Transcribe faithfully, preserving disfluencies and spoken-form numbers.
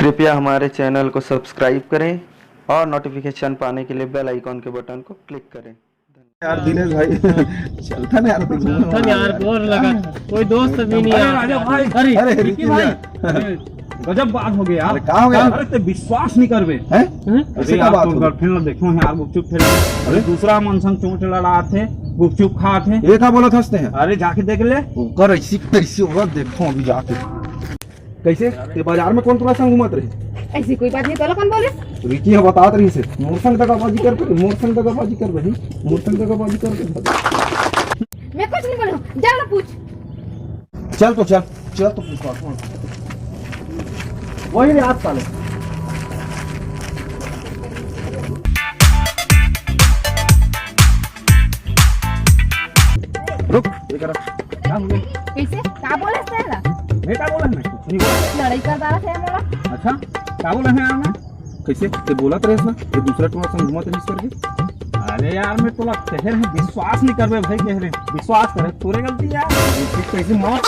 कृपया हमारे चैनल को सब्सक्राइब करें और नोटिफिकेशन पाने के लिए बेल आइकॉन के बटन को क्लिक करें। यार दिनेश भाई, चलता ना यार, तू घूमने चलता ना यार, वाला है। बोर लगा, कोई दोस्त भी नहीं अरे यार। राजा भाई, अरे, अरे, विकी भाई, अरे, गजब बात हो गया यार। अरे, का हो गया? अरे, ते विश्वास नहीं करबे। हैं? हैं? अरे ऐसे का यार, बात तोर हो गया? गर्लफ्रेंड ला देखो यार, गुपचुप खेल, अरे, अरे, दूसरा मन संग चोंच लड़ात हे, गुपचुप खात हे। ये का बोलत हंसते हैं? अरे, जाके देख ले। ओकर ऐसी कैसी औरत देखो अभी जाके। कैसे? ते बाजार में कौन तोरा संग घूमत रही? ऐसी कोई बात नहीं, तोला कौन बोले? रिकी ह बतात रही से, मोर संग दगाबाजी कर, मोर संग दगाबाजी कर रही, मोर संग दगाबाजी कर रही। मैं कुछ नहीं बोलूं, जा ना पूछ। चल तो चल, चल तो पूछ बात, कौन? वही रे, आज साले। रुक, ये करा। क्या हो गया? कैसे? का बोले तेला? मैं का बोला? मैं कुछ नहीं बोला। लड़ाई कर डाला थे मोला। अच्छा, का बोला है यार मैं? कैसे? ते बोलत रहे ना, ये दूसरा टोला संग घूमत रहिस करके। अरे यार, मैं तोला कह रहे, विश्वास नहीं करबे भाई, कह रहे, विश्वास करे, तोरे गलती यार। कैसे मार?